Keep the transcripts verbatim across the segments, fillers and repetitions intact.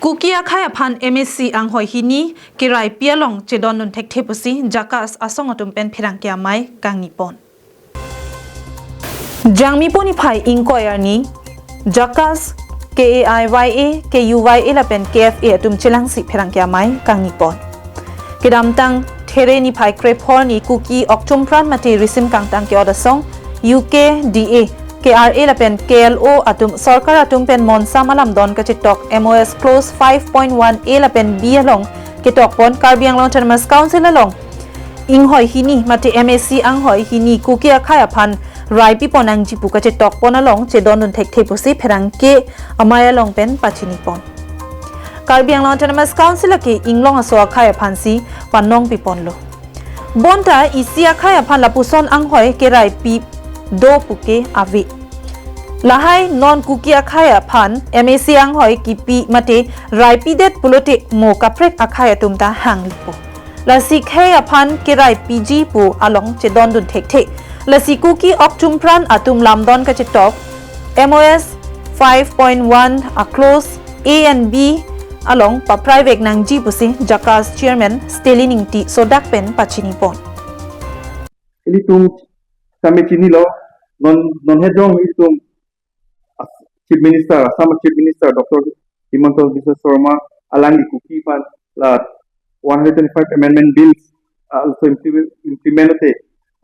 Kuki akhei aphan M A C anghoi hini keraipi along chedondun thekthe pusi JACAS asong atum pen pherangke amei kangni pon. Jangmi pon niphai ingkoi arni JACAS, K A I Y A, K U Y A lapen K F A atum chelangsi pherangke amei kangni pon. Kedamtang There niphai krepho arni Kuki Oktumpran mate Risim Kangtang ke-ot asong, U K D A, K R A lapen K L O atum sorkar atum pen monsam alamdon kachetok M O S clause five point one A lapen B along ketok pon Karbi Anglong Autonomous Council along inghoi hini mate M A C anghoi hini Kuki akhei aphan raipi pon nangji pu kachetok pon along chedondun thekthe pusi pherangke amei along pen pachini pon. Karbi Anglong Autonomous Council ake inglong aso akhei aphansi panongpi ponlo. Bonta isi akhei aphan lapuson anghoi keraipi do puke ave. Lahai non Kuki akhei aphan M A C anghoi kipi mate raipidet pulote mo kaprek akhei atum ta hangli po. Lasi khei aphan keraipiji pu along chedondun thekthe. Lasi Kuki Oktumpran atum lamdon kachetok M O S five point one a clause A and B along papraivek nangji pusi JACAS Chairman Stanley Ingti sodak pen pachini pon. Ilitum sami chinilo, non, non hejong ilitum as-, Chief Minister, Assam Chief Minister Doctor Himanta Biswa Sarma alangli Kuki aphan la one hundred twenty-five amendment bills, ah, also implement, implement te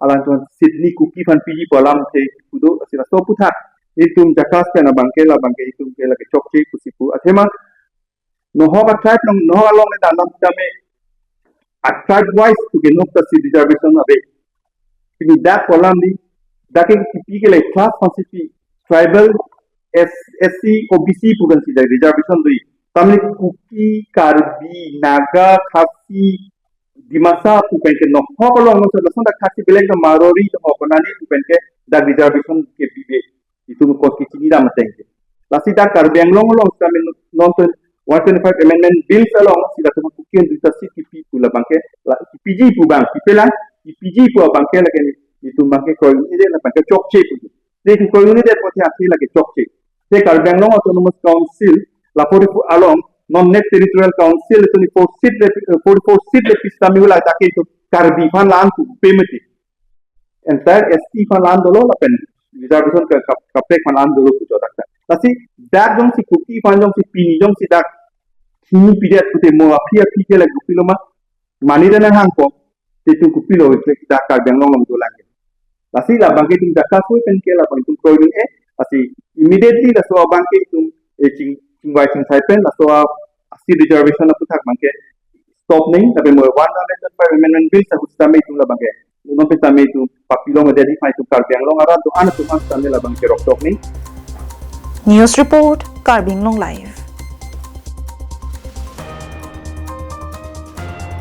alangtum Sydney Kuki aphan piji pu alam te pudo, lasi laso aphuthak ilitum JACAS pen abangke labangke itum ke lake chokche pusi pu. Athema nohok a tribe along, nohok along le danam tame a tribe wise tu ke nok ta si reservation ave. Pini dak pu alam di, dak ke kipi ke le class aphansi pi, tribal, S, S C, O B C pu kan si dak reservation do. Tame Kuki, Karbi, Naga, Khasi, Dimasa pu pen ke nohok along, no, lason dak Khasi beleng ke Marwari, to hok nani pu pen ke dak reservation ke bibe. Itum kos kichini dam ateng ke. Lasi dak Karbi Anglong along sitame non to one twenty-five amendment bills along si latum Kuki an duita seat kipi pu labangke, la, kipiji pu abang, kipelang, kipiji pu abangke lake itum abangke kroidunde labangke chokche pu. Te itum kroidunde pu athe athe lake chokche. Te Karbi Anglong Autonomous Council la forty-four along non next territorial council twenty-four seat le, forty-four seat le pi sitame ula dak ke itum Karbi aphan la-an pu pe mati. Entire S T aphan la-an dolo lapen reservation ke kap-, kaprek aphan la-an dolo pu chodak ta. Lasi dak jongsi Kuki aphan jongsi pini jongsi dak hini pidet pute mo aphi aphi ke lake kopilo ma, mane dana hangko, te itum kopilo ke dak Karbi Anglong along dolang ke. Lasi labangke itum JACAS pen ke labang itum kroidun e, lasi immediately laso abangke itum, eh, ching, chingvai chingsai pen laso a, a seat reservation aphuthak abangke stop nangji, lapen mo one hundred twenty-five amendment bill sa sitame itum labangke, non pen sitame itum papilong jadi pai itum Karbi Anglong arat do-an atum an sitame labangke roktok nangji. News report, Karbi Anglong Live.